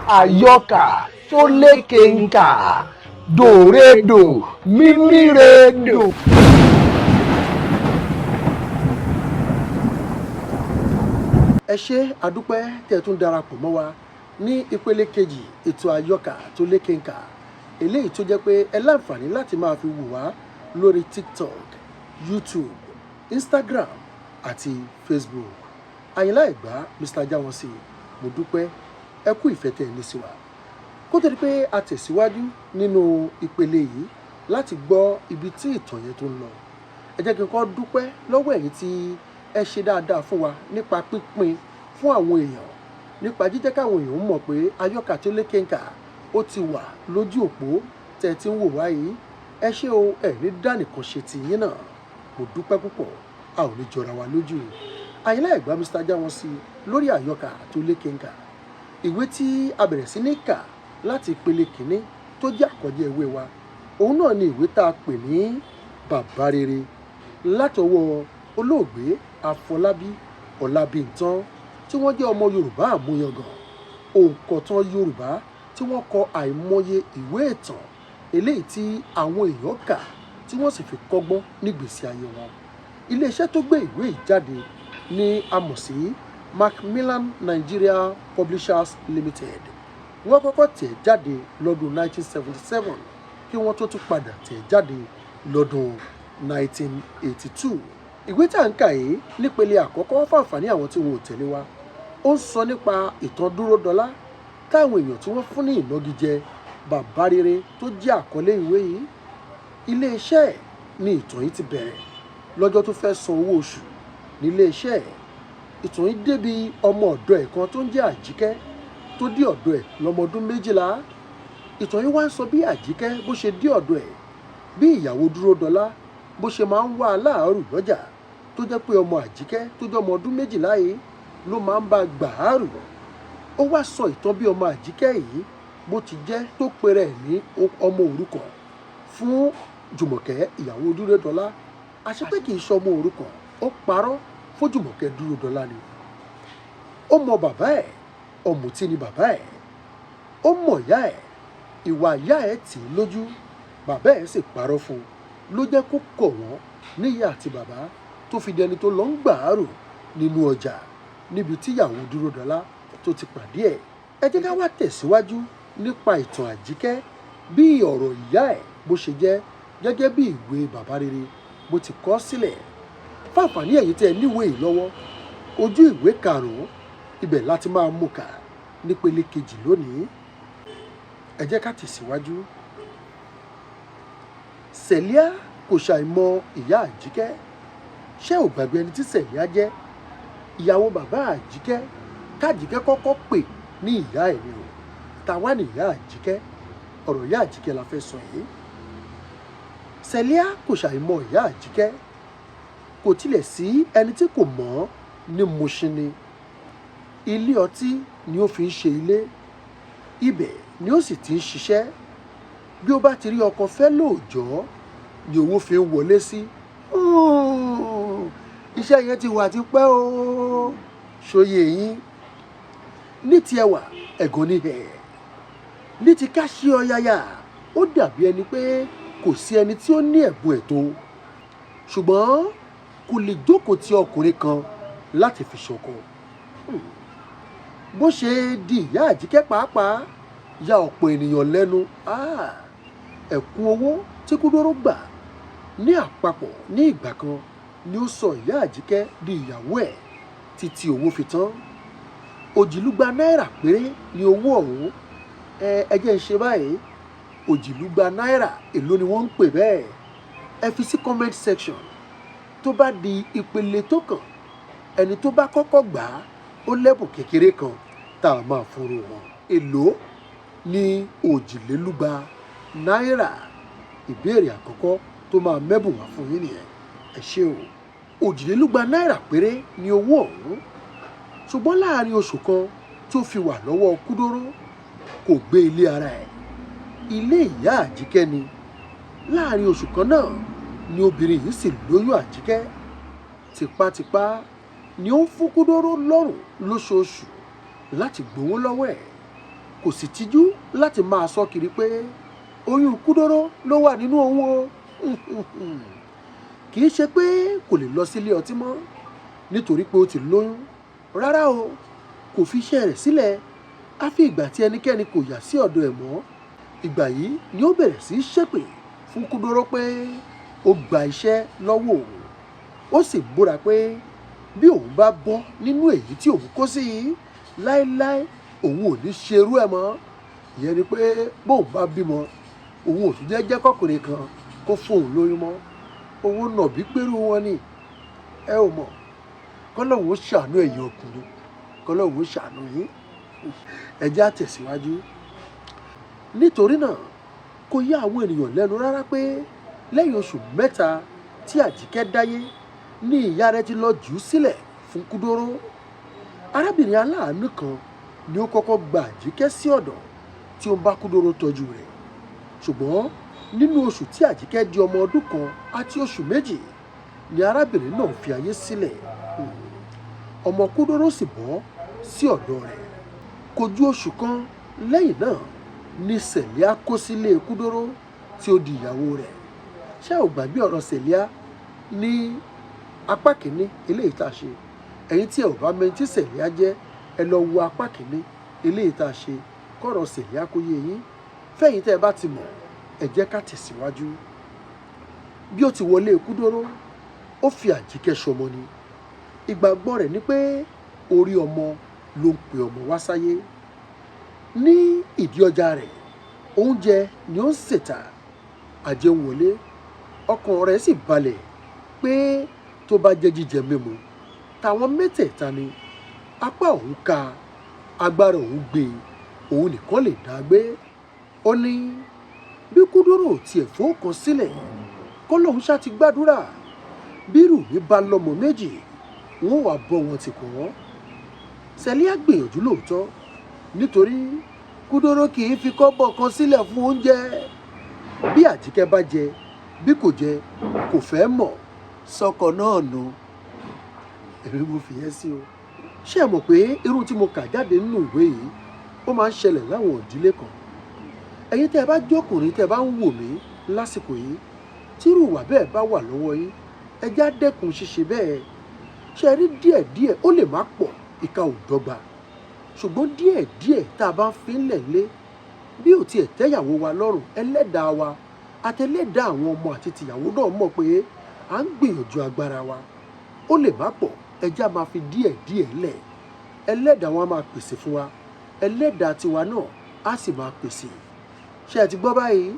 Àyọkà tó lékenkà, dòredò mímíredò. Ẹ ṣé, àdúpẹ́ tẹ́ ẹ tún darapọ̀ mọ́ wa ní ìpele kejì ètò Àyọkà tó lékenkà, eléyìí tó jẹ́ pé ẹ láǹfààní láti máa fi wò wá lórí TikTok, YouTube, Instagram àti Facebook. Àyìnlá Ẹ̀gbá, Mr. Jáwọ́nsí, mo dúpẹ́, ẹ kú ìfẹ́ tẹ́ ẹ ní sí wa. Kó tó di pé a tẹ̀síwájú nínú ìpele yìí láti gbọ́ ibi tí ìtàn yẹn tó ń lọ, ẹ jẹ́ kí n kọ́ dúpẹ́ lọ́wọ́ ẹ̀yin tí ẹ ṣe dáadáa fún wa nípa pínpín fún àwọn èèyàn, nípa jíjẹ́ káwọn èèyàn mọ̀ pé Àyọkà tó lékenkà ó ti wà lójú òpó tẹ́ ẹ ti ń wò wá yìí. Ẹ ṣé o, ẹ ní dánìkan ṣe ti yín náà. Mo dúpẹ́ púpọ̀, a ò ní jọra wa lójú. Àyìnlá Ẹ̀gbá, Mr. Jáwọ́nsí, lórí Àyọkà tó lékenkà, ìwé tí a bẹ̀rẹ̀ sí ní kà láti ìpele kìíní tó jẹ́ àkọ́jẹ́ ìwé wa, òun náà ni ìwé tá a pè ní Bàbá Rere látọwọ́ olóògbé Afọlábí Ọlábíntán, tí wọ́n jẹ́ ọmọ Yorùbá àmúyangàn, òǹkọ̀tàn Yorùbá tí wọ́n kọ àìmọye ìwé ìtàn eléyìí tí àwọn èèyàn kà tí wọ́n sì fi kọ́gbọ́n nígbèésí ayé wọn. Iléeṣẹ́ tó gbé ìwé yìí jáde ní a mọ̀ sí Macmillan Nigeria Publishers Limited. Wọ́n kọ́kọ́ tẹ̀ jáde lọ́dún 1977 kí wọ́n tó tún padà tẹ̀ jáde lọ́dún 1982. Ìwé tá à ń kà yìí nípele àkọ́kọ́, fàǹfààní àwọn tí wọn ò tẹ̀lé wa, ó ń sọ nípa ìtàn Dúródọlá táwọn èèyàn tí wọ́n fún ní ìnagijẹ Bàbá Rere tó jẹ́ àkọlé ìwé yìí. Iléeṣẹ́ ẹ̀ ni ìtàn yìí ti bẹ̀rẹ̀ lọ́jọ́ tó fẹ́ san owó oṣù níléeṣẹ́ ẹ̀. Ìtàn yìí débi ọmọ ọ̀dọ̀ ẹ̀ kan tó ń jẹ́ Àjíkẹ́ tó dé ọ̀dọ̀ ẹ̀ lọ́mọ ọdún 12. Ìtàn yìí wá ń sọ bí Àjíkẹ́ bó ṣe dé ọ̀dọ̀ ẹ̀, bí ìyàwó Dúródọlá bó ṣe máa ń wá aláàárù lọ́jà, tó jẹ́ pé ọmọ Àjíkẹ́ tó jẹ́ ọmọ ọdún 12 yìí ló máa ń bá gbàárù. Ó wá sọ ìtàn bí ọmọ Àjíkẹ́ yìí bó ti jẹ́ tó pèrè ẹ̀ ní ọmọ òrukàn fún Jùmọ̀kẹ́ ìyàwó Dúródọlá, àṣé pé kì í ṣọmọ òrukàn, ó parọ́ fún Jùmọ̀kẹ́ Dúródọlá ni. Ó mọ bàbá ẹ̀, ọ̀mùtí ni bàbá ẹ̀. Ó mọ̀ ìyá ẹ̀, ìwà ìyá ẹ̀ tì í lójú, bàbá ẹ̀ sì parọ́ fún un, ló jẹ́ kó kọ̀ wọ́n níyà àti bàbá, tó fi dẹni tó lọ ń gbàárù nínú ọjà níbi tíyàwó Dúródọlá tó ti pàdé ẹ̀. Ẹ jẹ́ ká wá tẹ̀síwájú nípa ìtàn Àjíkẹ́, bí ọ̀rọ̀ ìyá ẹ̀ bó ṣe jẹ́ gẹ́gẹ́ bí ìwé Bàbá Rere bó ti kọ sílẹ̀. Fáǹfààní ẹ̀yin tẹ́ ẹ níwèé yìí lọ́wọ́, ojú ìwé 5 ibẹ̀ láti máa mú kà nípele kejì lónìí. Ẹ jẹ́ ká tẹ̀síwájú. Sẹ̀líà kò ṣàìmọ̀ ìyá Àjíkẹ́. Ṣé ò gbàgbé ẹni tí Sẹ̀líà jẹ́? Ìyàwó bàbá Àjíkẹ́ kájíkẹ́ kọ́kọ́ pè ní ìyá ẹ̀ ni o. Ta wá ní ìyá Àjíkẹ́? Ọ̀rọ̀ ìyá Àjíkẹ́ la fẹ́ sọ yìí. Sẹ̀líà kò ṣàìmọ̀ ìyá Àjíkẹ́. Kò tilẹ̀ sí ẹni tí kò mọ̀ ọ́ ní Mushin ni. Ilé ọtí ni ó fi ń ṣe ilé. Ibẹ̀ ni ó sì ti ń ṣiṣẹ́. Bí ó bá ti rí ọkọ fẹ́ lóòjọ́ ni owó fi ń wọlé sí. Iṣẹ́ yẹn ti wà tipẹ́ o. Ṣòye yín. Ní ti ẹwà, ẹ̀gàn ni ẹ̀. Ní ti ká ṣí ọ̀yàyà, ó dàbí ẹni pé kò sí ẹni tí ó ní ẹ̀bùn ẹ̀ tó. Ṣùgbọ́n kò lè jókòó ti ọkùnrin kan láti fi ṣọkọ. Bó ṣe di ìyá Àjíkẹ́ pàápàá ya ọ̀pọ̀ ènìyàn lẹ́nu. Ẹ̀kún owó tí Kúdóró gbà ní àpapọ̀ ní ìgbà kan ni ó sọ ìyá Àjíkẹ́ di ìyàwó ẹ̀ títí owó fi tán. 1,020 náírà péré ni owó ọ̀hún. Ẹ jẹ́ ń ṣe báyìí. 1,020 náírà èló ni wọ́n ń pè bẹ́ẹ̀? Ẹ fi sí comment section. Tó bá di ìpele tó kàn, ẹni tó bá kọ́kọ́ gbà á ó lẹ́bùn kékeré kan tá a máa fúnru wọn. Èló ni 1,020 náírà? Ìbéèrè àkọ́kọ́ tó máa mẹ́bùn wá fún yín nìyẹn. Ẹ ṣé o. 1,020 náírà péré ni owó ọ̀hún. Ṣùgbọ́n láàárín oṣù kan tó fi wà lọ́wọ́ Kúdóró, kò gbé ilé ara ẹ̀. Ilé ìyá Àjíkẹ́ ni. Láàárín oṣù kan náà ni obìnrin yìí sì lóyún Àjíkẹ́. Tipátipá ni ó ń fún Kúdóró lọ́rùn lóṣooṣù láti gbowó lọ́wọ́ ẹ̀. Kò sì tijú láti máa sọ kiri pé oyún Kúdóró ló wà nínú òun o. Kì í ṣe pé kò lè lọ sílé ọtí mọ́ nítorí pé ó ti lóyún. Rárá o, kò fi iṣẹ́ rẹ̀ sílẹ̀. Àfi ìgbà tí ẹnikẹ́ni kò yà sí ọ̀dọ̀ ẹ̀ mọ́. Ìgbà yìí ni ó bẹ̀rẹ̀ sí í ṣépè fún Kúdóró pé ó gba iṣẹ́ lọ́wọ́ òun. Ó sì búra pé bí òun bá bọ́ nínú èyí tí òun kó sí yìí, láéláé òun ò ní ṣerú ẹ̀ mọ́. Ìyẹn ni pé bóun bá bímọ, òun ò tún jẹ́ jẹ́ kọ́kùnrin kan kó fóun lóyún mọ́. Owó nàbí pẹ̀rú wọn ni. Ẹ ò mọ̀. Kọ́lọ́hun ó ṣàánú ẹ̀yin ọkùnrin. Kọ́lọ́hun ó ṣàánú yín. Ẹ jẹ́ á tẹ̀síwájú. Nítorí náà, kò yà àwọn ènìyàn lẹ́nu rárá pé lẹ́yìn oṣù 3 tí Àjíkẹ́ dáyé ní ìyá rẹ̀ ti lọ jù ú sílẹ̀ fún Kúdóró. Arábìnrin aláàánú kan ni ó kọ́kọ́ gba Àjíkẹ́ sí ọ̀dọ̀ tí ó ń bá Kúdóró tọ́jú rẹ̀. Ṣùgbọ́n nínú oṣù tí Àjíkẹ́ di ọmọ ọdún 1 àti oṣù 2 ni arábìnrin náà fi ayé sílẹ̀. Ọmọ Kúdóró sì bọ́ sí ọ̀dọ̀ rẹ̀. Kò ju oṣù kan lẹ́yìn náà ni Sẹ̀líà kó sílé Kúdóró tí ó di ìyàwó rẹ̀. Ṣé ò gbàgbé ọ̀rọ̀ Sẹ̀líà ní apá kìíní eléyìí tá a ṣe? Ẹ̀yin tí ẹ ò bá mọ̀ tí Sẹ̀líà jẹ́, ẹ lọ wo apá kìíní eléyìí tá a ṣe kọ́rọ̀ Sẹ̀líà kó yé yín. Fẹ́yìn tí ẹ bá ti mọ̀, ẹ jẹ́ ká tẹ̀síwájú. Bí ó ti wọlé Kúdóró, ó fi Àjíkẹ́ ṣọmọ ni. Ìgbàgbọ́ rẹ̀ ni pé orí ọmọ ló ń pe ọmọ wá sáyé. Ní ìdí ọjà rẹ̀, oúnjẹ ni ó ń ṣètà. Ajé ń wọlé, ọkàn rẹ̀ sì balẹ̀ pé tó bá jẹ́ jíjẹ mímu, tàwọn mẹ́tẹ̀ẹ̀ta ni. Apá òun ka, agbára òun gbé, òun nìkan lè dá gbé. Ó ní bí Kúdóró ò tiẹ̀ fowókan sílẹ̀, kọ́lọ́hun ṣá ti gbàdúrà. Bí Rùmí bá lọ́mọ méjì, wọ́n wá bọ́ wọn ti kọ́. Sẹ̀líà gbìyànjú lóòótọ́ nítorí Kúdóró kì í fi kọ́bọ̀ kan sílẹ̀ fún oúnjẹ. Bí Àjíkẹ́ bá jẹ, bí kò jẹ, kò fẹ́ mọ̀. Sọ́kọ náà nù. Èmi mo fi yẹn sí o. Ṣé ẹ mọ̀ pé irú tí mo kà jáde nínú ìwé yìí, ó máa ń ṣẹlẹ̀ láwọn ìdílé kan. Ẹ̀yin tí ẹ bá jọ́kùnrin tí ẹ bá ń wò mí lásìkò yìí, tí irú ìwà bẹ́ẹ̀ bá wà lọ́wọ́ yín, ẹ já dẹ́kun ṣíṣe bẹ́ẹ̀. Ṣé ẹ rí díẹ̀díẹ̀, ó lè má pọ̀, ìka ò dọ́gba. Ṣùgbọ́n díẹ̀díẹ̀ tá a bá ń fi ń lẹ̀ lé, bí ò tiẹ̀ tẹ́yàwó wa lọ́rùn, ẹlẹ́dàá wa àti ẹlẹ́dàá àwọn ọmọ àti tìyàwó náà mọ̀ pé à ń gbìyànjú agbára wa. Ó lè má pọ̀, ẹ já máa fi díẹ̀díẹ̀ lẹ̀. Ẹlẹ́dàá wọn á máa pèsè fún wa. Ẹlẹ́dàá tiwa náà á sì máa pèsè. Ṣé ẹ ti gbọ́ báyìí?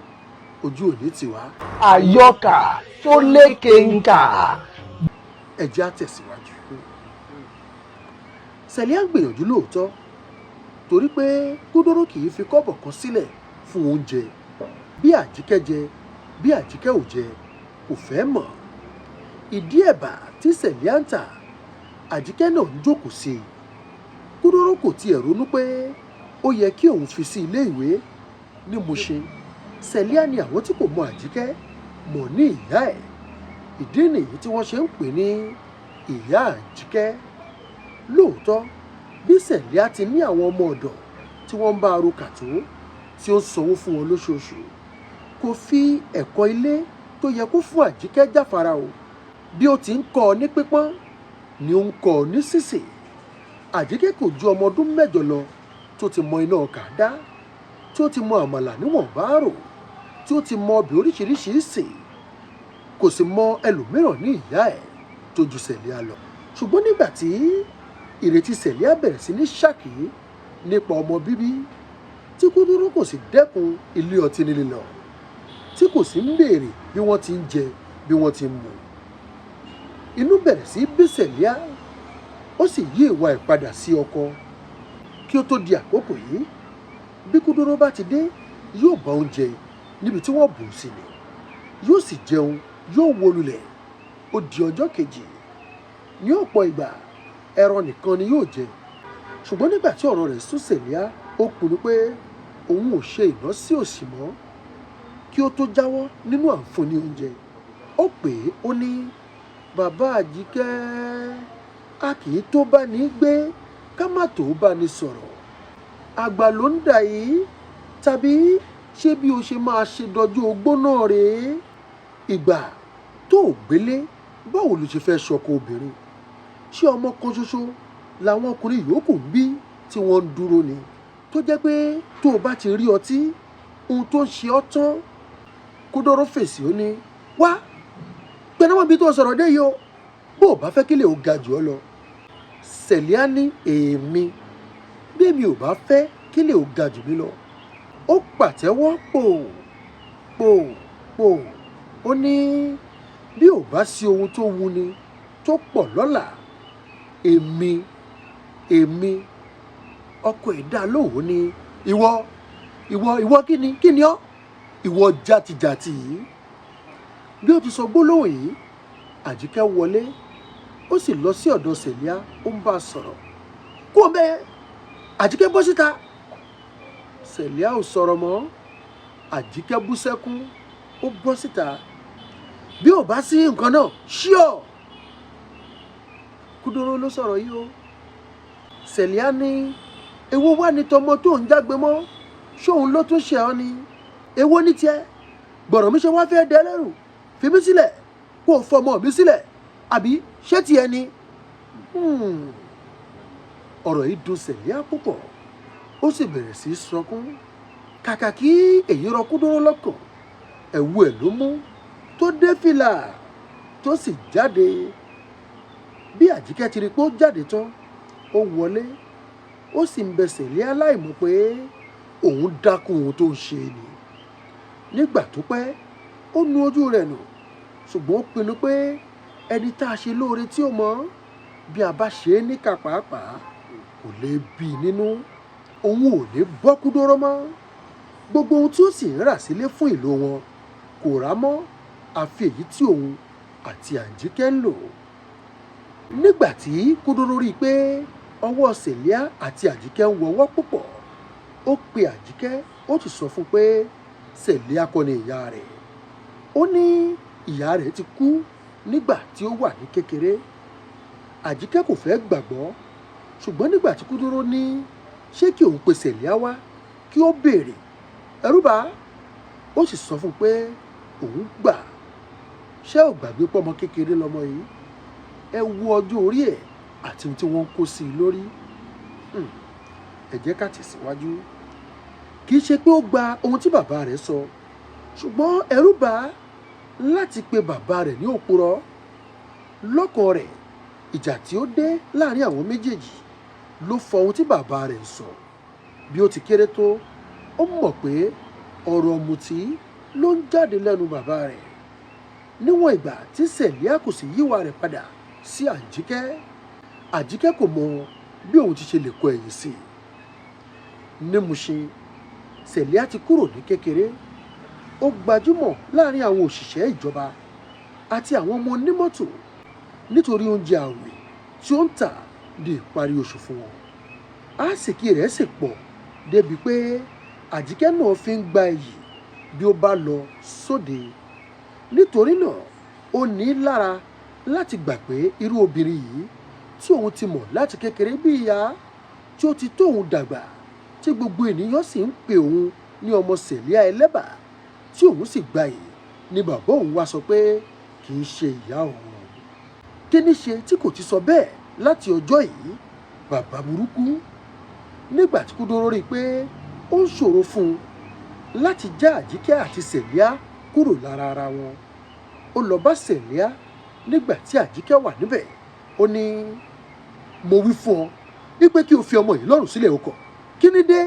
Ojú ò ní tì wá. Àyọkà tó lékenkà. Ẹ jẹ́ á tẹ̀síwájú. Sẹ̀líà ń gbìyànjú lóòótọ́ torí pé Kúdóró kì í fi kọ́bọ̀ kan sílẹ̀ fún oúnjẹ. Bí Àjíkẹ́ jẹ, bí Àjíkẹ́ ò jẹ, kò fẹ́ mọ̀. Ìdí ẹ̀bà tí Sẹ̀líà ń tà, Àjíkẹ́ náà ń jókòó sí i. Kúdóró kò tiẹ̀ ronú pé ó yẹ kí òun fi sí ilé ìwé ní Mùṣín. Sẹ̀líà ni àwọn tí kò mọ Àjíkẹ́ mọ̀ ní ìyá ẹ̀. Ìdí nìyí tí wọ́n ṣe ń pè ní ìyá Àjíkẹ́. Lóòótọ́, bí Sẹ̀líà ti ní àwọn ọmọ ọ̀dọ̀ tí wọ́n ń bá aro kàtó tí ó ń sanwó fún wọn lóṣooṣù, kò fi ẹ̀kọ́ ilé tó yẹ kó fún Àjíkẹ́ jáfara o. Bí ó ti ń kọ́ ọ ní pípọ́n ni ó ń kọ́ ọ ní sísè. Àjíkẹ́ kò ju ọmọ ọdún 8 lọ tó ti mọ iná ọkà dá, tí ó ti mọ àmàlà níwọ̀nba rò, tí ó ti mọ ọbẹ̀ oríṣiríṣi sè. Kò sì mọ ẹlòmíràn ní ìyá ẹ̀ tó ju Sẹ̀líà lọ. Ṣùgbọ́n nígbà tí ìrètí Sẹ̀líà bẹ̀rẹ̀ sí ní ṣàkí nípa ọmọ bíbí, tí Kúdóró kò sì dẹ́kun ilé ọtí nílé lọ, tí kò sì ń béèrè bí wọ́n ti ń jẹ, bí wọ́n ti ń mu. Inú bẹ̀rẹ̀ sí bí Sẹ̀líà, ó sì yí ìwà ẹ̀ padà sí ọkọ. Kí ó tó di àkókò yìí, bí Kúdóró bá ti dé, yóò bá oúnjẹ níbi tí wọ́n bù ú sí ni. Yóò sì jẹun, yóò wó lulẹ̀. Ó di ọjọ́ kejì. Ní ọ̀pọ̀ ìgbà, ẹran nìkan ni yóò jẹ. Ṣùgbọ́n nígbà tí ọ̀rọ̀ rẹ̀ sú Sẹ̀líà, ó pinnu pé òun ò ṣe ìná sí òṣì mọ́ kí ó tó jáwọ́ nínú àǹfààní oúnjẹ. Ó pè é, ó ní, "Bàbá Àjíkẹ́, a kì í tó bá ní gbé, ká má tó bá ní sọ̀rọ̀. Àgbà ló ń dà yìí, tàbí ṣé bí o ṣe máa ṣe dọjú ogbó náà rèé? Ìgbà tó ò gbélé, báwo ló ṣe fẹ́ ṣọkọ obìnrin? Ṣé ọmọ kan ṣoṣo làwọn ọkùnrin yòókù ń bí tí wọ́n ń dúró ni, tó jẹ́ pé tó o bá ti rí ọtí, ohun tó ń ṣe ọ́ tán? Kúdóró fèsì, ó ní, wá pẹ̀lú bí tó sọ̀rọ̀ dé yìí o, bó o bá fẹ́ kílẹ̀ ó ga jù ọ́ lọ. Sẹ̀líà ní, èmi bí èmi ò bá fẹ́ kílẹ̀ ó ga jù mí lọ. Ó pàtẹ́wọ́ pò pò pò. Ó ní bí ò bá sí ohun tó wuni tó pọ̀ lọ́la, èmi. Ọkọ ẹ̀ dá lóhùn ní, ìwọ ìwọ ìwọ, kí ni, kí ni ọ́, ìwọ játijàti yìí? Bí ó ti sọ gbólóhùn yìí, Àjíkẹ́ wọlé, ó sì lọ sí ọ̀dọ̀ Sẹ̀líà, ó ń bá a sọ̀rọ̀. Kó o bẹ́ẹ̀, Àjíkẹ́, bọ́ síta. Sẹ̀líà ò sọ̀rọ̀ mọ́. Àjíkẹ́ bú sẹ́kún, ó bọ́ síta. Bí ò bá sí nǹkan náà ṣíọ̀. Kúdóró ló sọ̀rọ̀ yìí o. Sẹ̀líà ní, èwo wá ní tọmọ tó ń jágbe mọ́? Ṣóun ló tún ṣe ọ́ ni? Èwo ní tiẹ̀? Gbọ̀rọ̀ mi ṣe wá fẹ́ dẹ lẹ́rù. Fi mí sílẹ̀, kó o fọmọ mi sílẹ̀, àbí ṣé tiẹ̀ ni? Ọ̀rọ̀ yìí dùn Sẹ̀líà púpọ̀, ó sì bẹ̀rẹ̀ sí í sọkún. Kàkà kí èyí rọ Kúdóró lọ́kàn, ẹ̀wù ẹ̀ ló mú tó dé fìlà tó sì jáde. Bí Àjíkẹ́ ti rí pé ó jáde tán, ó wọlé, ó sì ń bẹ Sẹ̀líà láìmọ̀ pé òun dákún ohun tó ń ṣe ni. Nígbà tó pẹ́, ó nu ojú rẹ̀ nù, ṣùgbọ́n ó pinnu pé ẹni tá a ṣe lóore tí ó mọ̀, bí a bá ṣe é níkà pàápàá, kò lè bí i nínú. Òun ò ní bọ́ Kúdóró mọ́. Gbogbo ohun tí ó sì ń rà sílé fún ìlò wọn kò rà mọ́, àfi èyí tí òun àti Àjíkẹ́ ń lò. Nígbà tí Kúdóró rí i pé ọwọ́ Sẹ̀líà àti Àjíkẹ́ ń wọwọ́ púpọ̀, ó pe Àjíkẹ́, ó sì sọ fún un pé Sẹ̀líà kọ́ ni ìyá rẹ̀. Ó ní ìyá rẹ̀ ti kú nígbà tí ó wà ní kékeré. Àjíkẹ́ kò fẹ́ gbàgbọ́, ṣùgbọ́n nígbà tí Kúdóró ní ṣé kí òun pe Sẹ̀líà wá kí ó béèrè, ẹ̀rù bà á, ó sì sọ fún un pé òun gbà. Ṣé ò gbàgbé pọ́mọ kékeré lọmọ yìí? Ẹ wo ọjọ́ orí ẹ̀ àti ohun tí wọ́n ń kó sí i lórí. Ẹ jẹ́ ká tẹ̀síwájú. Kì í ṣe pé ó gba ohun tí bàbá rẹ̀ sọ, ṣùgbọ́n ẹ̀rù bà á láti pe bàbá rẹ̀ ní òpùrọ́. Lọ́kàn rẹ̀, ìjà tí ó dé láàrin àwọn méjèèjì ló fọ ohun tí bàbá rẹ̀ ń sọ. Bí ó ti kéré tó, ó mọ̀ pé ọ̀rọ̀ ọ̀mùtí ló ń jáde lẹ́nu bàbá rẹ̀. Níwọ̀n ìgbà tí Sẹ̀líà kò sì yíwà rẹ̀ padà sí Àjíkẹ́, Àjíkẹ́ kò mọ bí òun ti ṣe lè kọ ẹ̀yìn sí i. Ní Mùṣín, Sẹ̀líà ti kúrò ní kékeré. Ó gbajúmọ̀ láàrin àwọn òṣìṣẹ́ ìjọba àti àwọn ọmọ onímọ́tò nítorí oúnjẹ àwìn tí ó ń tà di ìparí oṣù fún wọn. Àsìkí rẹ̀ sì pọ̀ débi pé Àjíkẹ́ náà fi ń gba iyì bí ó bá lọ sóde. Nítorí náà, ó ní lára láti gbà pé irú obìnrin yìí tí òun ti mọ̀ láti kékeré bí ìyá, tí ó ti tó òun dàgbà, tí gbogbo ènìyàn sì ń pe òun ní ọmọ Sẹ̀líà ẹlẹ́bà, tí òun sì gba iyì, ni bàbá òun wá sọ pé kì í ṣe ìyá òun. Kí ní ṣe tí kò ti sọ bẹ́ẹ̀ láti ọjọ́ yìí, bàbá burúkú? Nígbà tí Kúdóró rí i pé ó ń ṣòro fún un láti já Àjíkẹ́ àti Sẹ̀líà kúrò lára ara wọn, ó lọ bá Sẹ̀líà nígbà tí Àjíkẹ́ wà níbẹ̀. Ó ní, mo wí fún ọ wípé kí o fi ọmọ yìí lọ́rùn sílẹ̀, o kọ̀. Kí ni dé?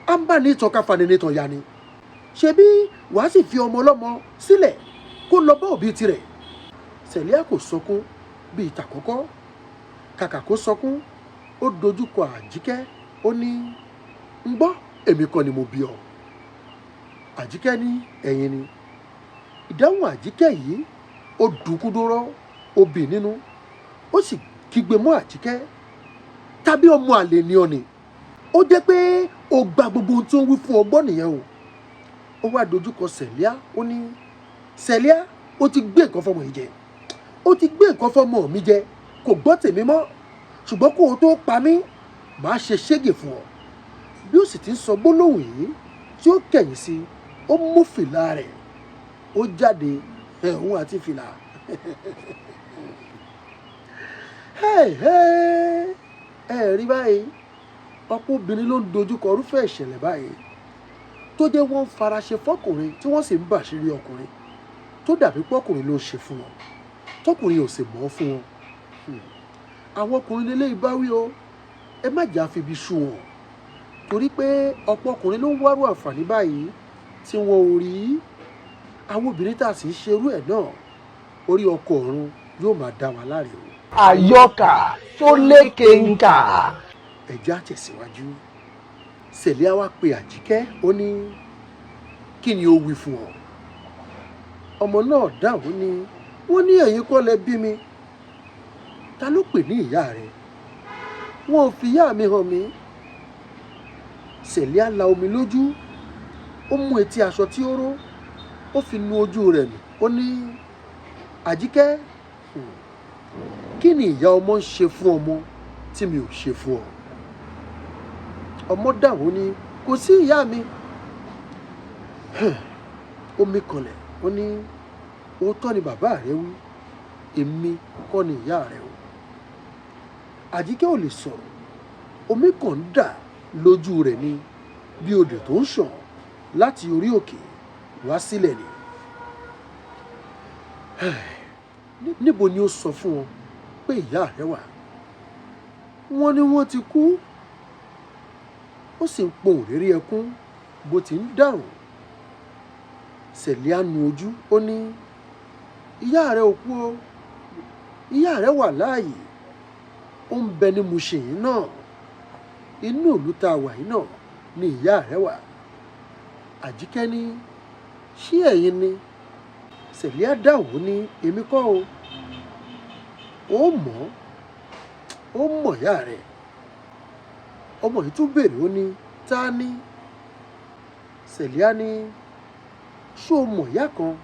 À ń bá ní ìtàn ká fani ní ìtàn ya ni. Ṣebí wàá sì fi ọmọ ọlọ́mọ sílẹ̀ kó lọ bá òbí tirẹ̀? Sẹ̀líà kò sọkún bíi ìtàkọ́kọ́. Kàkà kó sọkún, ó dojúkọ Àjíkẹ́, ó ní, ń gbọ́, èmi kọ́ ni mo bí ọ? Àjíkẹ́ ní, ẹ̀yin ni. Ìdáhùn Àjíkẹ́ yìí ó dùn Kúdóró, ó bì nínú, ó sì kígbe mọ́ Àjíkẹ́, tàbí ọmọ àlè ni ọ ni? Ó jẹ́ pé ó gba gbogbo ohun tí ó ń wí fún ọ gbọ́ nìyẹn o. Ó wá dojúkọ Sẹ̀líà, ó ní, Sẹ̀líà, ó ti gbé nǹkan fọmọ yìí jẹ, ó ti gbé nǹkan fọmọ mi jẹ, kò gbọ́ tèmi mọ́. Ṣùgbọ́n kó o tó pa mí, màá ṣe ṣégè fún ọ. Bí ó sì ti ń sọ gbólóhùn yìí tí ó kẹ̀yìn sí, ó mú fìlà rẹ̀, ó jáde, ẹ̀hún àti fìlà. Ẹ rí báyìí, ọ̀pọ̀ obìnrin ló ń dojúkọ irúfẹ́ ìṣẹ̀lẹ̀ báyìí, tó jẹ́ wọ́n ń faraṣe fọ́kùnrin tí wọ́n sì ń bàṣírí ọkùnrin, tó dàbí pọ́kùnrin ló ń ṣe fún wọn, tọkùnrin ò sì mọ̀ fún wọn. Àwọn ọkùnrin lélẹ́yìí bá wí o, ẹ má jà fi ibi sú wọn, torí pé ọ̀pọ̀ ọkùnrin ló ń wárú àǹfààní báyìí tí wọn ò rí. Àwọn obìnrin tá a sì ń ṣerú ẹ̀ náà, orí ọkọ ọ̀run yóò máa dá wa láre o. Àyọkà tó lékenkà. Ẹ jẹ́ á tẹ̀síwájú. Sẹ̀líà wá pe Àjíkẹ́, ó ní kí ni ó wí fún ọ? Ọmọ náà dáhùn ní wọ́n ní ẹ̀yin kọ́ lẹ bí mi. Ta ló pè ní ìyá rẹ? Wọn ò fi ìyá mi hàn mí. Sẹ̀líà la omi lójú, ó mú etí aṣọ tí ó ró, ó fi nu ojú rẹ̀ nù, ó ní Àjíkẹ́, kí ni ìyá ọmọ ń ṣe fún ọmọ tí mi ò ṣe fún ọ? Ọmọ dáhùn ní kò sí ìyá mi. Ó mí kanlẹ̀, ó ní òótọ́ ni bàbá rẹ wí, èmi kọ́ ni ìyá rẹ o. Àjíkẹ́ ò lè sọ̀rọ̀, omi kàn ń dà lójú rẹ̀ ni bí odò tó ń ṣàn láti orí òkè wá sílẹ̀ ni. Níbo ni ó sọ fún ọ pé ìyá rẹ wà? Wọ́n ní wọ́n ti kú. Ó sì ń pohùn réré ẹkún bó ti ń dáhùn. Sẹ̀líà nu ojú, ó ní ìyá rẹ ò kú o, ìyá rẹ wà láàyè, ó ń bẹ ní Mushin yìí náà, inú ìlú tá a wà yìí náà ni ìyá rẹ wà. Àjíkẹ́ ní ṣé ẹ̀yin ni? Sẹ̀líà dáhùn, ó ní èmi kọ́ o. Ó mọ̀, ó mọ̀ ìyá rẹ̀. Ọmọ yìí tún béèrè, ó ní ta ni? Sẹ̀líà ní ṣé o mọ̀ ìyá kan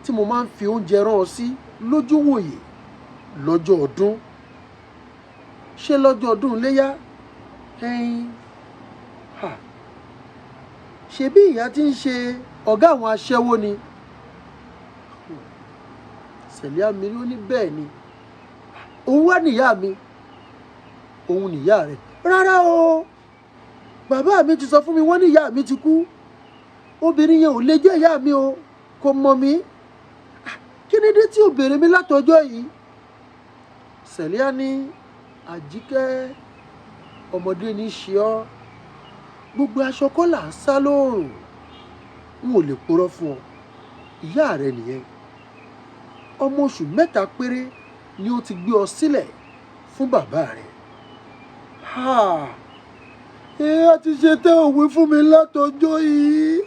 tí mo máa ń fi oúnjẹ rán ọ sí lójúwòye lọ́jọ́ ọdún? Ṣé lọ́jọ́ ọdún iléyá? Ẹyin, ha, ṣebí ìyá tí ń ṣe ọ̀gá àwọn aṣẹ́wó ni? Sẹ̀líà mi ló ní bẹ́ẹ̀ ni. Òun wá níyà mi, òun níyà rẹ̀. Rárá o, bàbá mi ti sọ fún mi, wọ́n ní ìyá mi ti kú. Obìnrin yẹn ò lè jẹ́ ìyá mi o, kò mọ̀ mí. Kí ni dé tí ò béèrè mi látọjọ́ yìí? Sẹ̀líà ní Àjíkẹ́, ọmọdé ní í ṣe ọ́, gbogbo aṣọ kọ́ là ń sá lóòrùn. N ò lè purọ́ fún ọ, ìyá rẹ nìyẹn. Ọmọ oṣù 3 péré ni ó ti gbé ọ sílẹ̀ fún bàbá rẹ. Ha! Ẹ á ti ṣe tẹ́ òwe fún mi látọjọ́ yìí.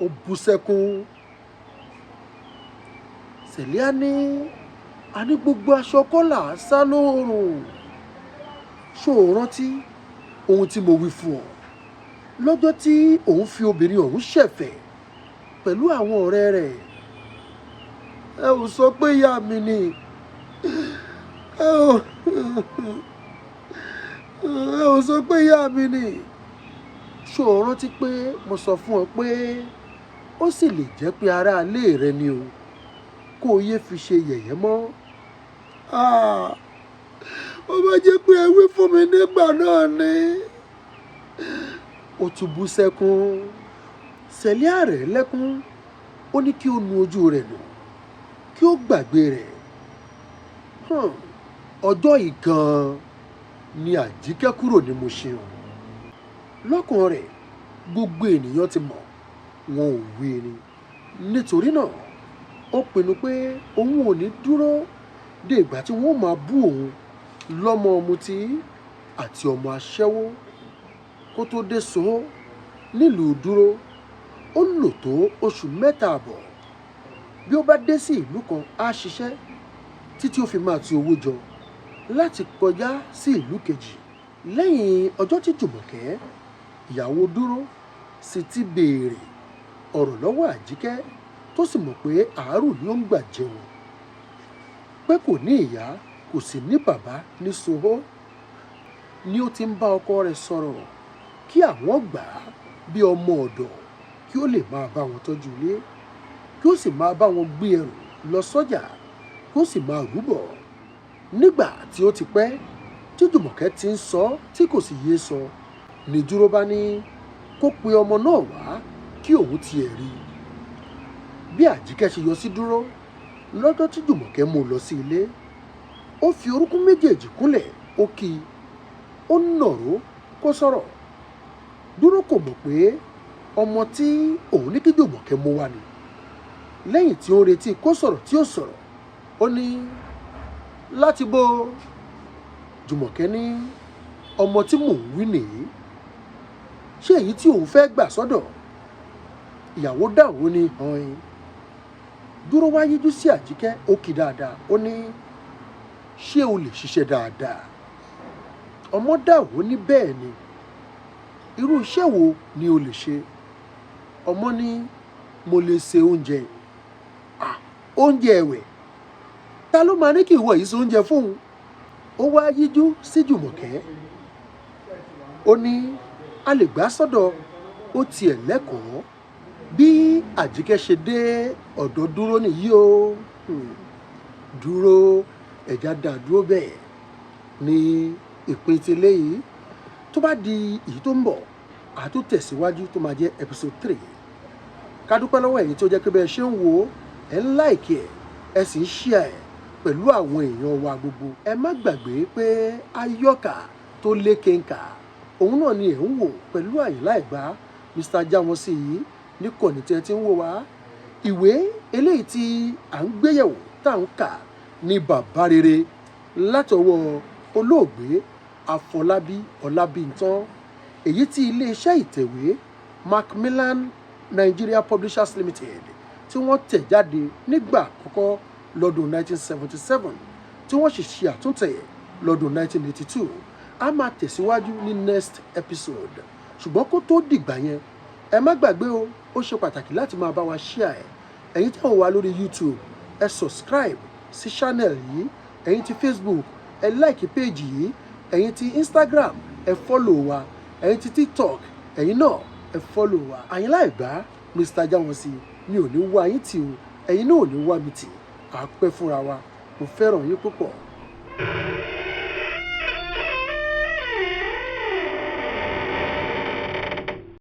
Ó bú sẹ́kún. Sẹ̀líà ní a ní gbogbo aṣọ kọ́ là ń sá lóòrùn. Ṣó o rántí ohun tí mo wí fún ọ lọ́jọ́ tí òun fi obìnrin ọ̀hún ṣẹ̀fẹ̀ pẹ̀lú àwọn ọ̀rẹ́ rẹ̀? Ẹ ò sọ pé ìyá mi ni. Ẹ ò sọ pé ìyá mi ni. Ṣó o rántí pé mo sọ fún ọ pé ó sì lè jẹ́ pé ará ilé rẹ ni o, kó o yé fi ṣe yẹ̀yẹ́ mọ́? Ó bá jẹ́ pé ẹ wí fún mi nígbà náà ni. Ó tún bú sẹ́kún. Sẹ̀líà rẹ̀ lẹ́kún, ó ní kí ó nu ojú rẹ̀ nù, kí ó gbàgbé rẹ̀. Ọjọ́ yìí gan-an ni Àjíkẹ́ kúrò ní Mushin o. Lọ́kàn rẹ̀, gbogbo ènìyàn ti mọ̀, wọn ò wí ni. Nítorí náà, ó pinnu pé òun ò ní dúró dé ìgbà tí wọ́n máa bú òun lọ́mọ ọ̀mùtí àti ọmọ aṣẹ́wó. Kó tó dé Soho nílùú Dúró, ó lò tó oṣù 3.5. Bí ó bá dé sí ìlú kan, á ṣiṣẹ́ títí ó fi máa tu owó jọ láti kọjá sí ìlú kejì. Lẹ́yìn ọjọ́ tí Jùmọ̀kẹ́, ìyàwó Dúró, sì ti béèrè ọ̀rọ̀ lọ́wọ́ Àjíkẹ́, tó sì mọ̀ pé àárò ni ó ń gbà jẹun, pé kò ní ìyá, kò sì ní bàbá ní Soho. ni ó ti ń bá ọkọ rẹ̀ sọ̀rọ̀ kí àwọn gbà á bí ọmọ ọ̀dọ̀, kí ó lè máa bá wọn tọ́jú ilé, kí ó sì máa bá wọn gbé ẹrù lọ sọ́jà, kí ó sì máa rúbọ̀. Nígbà tí ó ti pẹ́ tí Jùmọ̀kẹ́ ti ń sọ tí kò sì yé sọ, ní Dúró bá ní kó pe ọmọ náà wá kí òun tiẹ̀ rí i. Bí Àjíkẹ́ ṣe yọ sí Dúró lọ́jọ́ tí Jùmọ̀kẹ́ mú un lọ sí ilé, ó fi orúnkún méjèèjì kúnlẹ̀, ó kí i, ó nàró kó sọ̀rọ̀. Dúró kò mọ̀ pé ọmọ tí òun ní kí Jùmọ̀kẹ́ mú wá ni. Lẹ́yìn tí ó ń retí kó sọ̀rọ̀ tí ó sọ̀rọ̀, ó ní láti bó. Jùmọ̀kẹ́ ní ọmọ tí mò ń wí nìyí, ṣé èyí tí òun fẹ́ gbà sọ́dọ̀? Ìyàwó dáhùn, ó ní hàn. Dúró wá yíjú sí Àjíkẹ́, ó kì dáadáa, ó ní ṣé o lè ṣiṣẹ́ dáadáa? Ọmọ dáhùn, ó ní bẹ́ẹ̀ ni. Irú iṣẹ́ wo ni o lè ṣe? Ọmọ ní mo lè ṣe oúnjẹ. Ah, oúnjẹ ẹ̀wẹ̀, ta ló máa ní kí ìwọ yìí ṣe oúnjẹ fóun? Ó wá yíjú sí Jùmọ̀kẹ́, ó ní a lè gbà sọ́dọ̀, ó tiẹ̀ lẹ́kọ̀ọ́. Bí Àjíkẹ́ ṣe dé ọ̀dọ̀ Dúró nìyí o. Dúró ẹ̀já dá dúró bẹ́ẹ̀ ní ìpín ti léyìí. Tó bá di èyí tó ń bọ̀, àtún tẹ̀síwájú tó máa jẹ́ episode 3. Ká dúpẹ́ lọ́wọ́ ẹ̀yin tó jẹ́ pé bẹ́ẹ̀ ṣe ń wò ó, ẹ̀ ń like ẹ̀, ẹ sì ń share ẹ̀ pẹ̀lú àwọn èèyàn wa gbogbo. Ẹ má gbàgbé pé Àyọkà tó lékenkà òun náà ni ẹ̀ ń wò pẹ̀lú Àyìnlá Ẹ̀gbá, Mr. Jáwọ́sí yìí ní kọ̀ọ̀nì tí ẹ ti ń wò wá. Ìwé eléyìí tí à ń gbéyẹ̀wò, tá à ń kà ní Bàbá Rere látọwọ́ olóògbé Àfọlábí Ọlábíntán, èyí tí iléeṣẹ́ ìtẹ̀wé Macmillan Nigeria Publishers Limited tí wọ́n tẹ̀ jáde nígbà àkọ́kọ́ lọ́dún 1977, tí wọ́n sì ṣe àtúntẹ̀ lọ́dún 1982. A máa tẹ̀síwájú ní next episode, ṣùgbọ́n kó tó dìgbà yẹn, ẹ má gbàgbé o, ó ṣe pàtàkì láti máa bá wa share ẹ̀. Ẹ̀yin tí wọ́n wà lórí YouTube, ẹ subscribe sí channel yìí. Ẹ̀yin tí Facebook, ẹ like page yìí. Ẹ̀yin tí Instagram, ẹ follow wa. Ẹ̀yin tí TikTok, ẹ̀yin náà ẹ follow wa. Àyìnlá Ẹ̀gbá, Mr. Jáwọ́sí mi ò ní wá yín tì o, ẹ̀yin náà ò ní wá mi tì. À pẹ́ fúnra wa. Mo fẹ́ràn yín púpọ̀.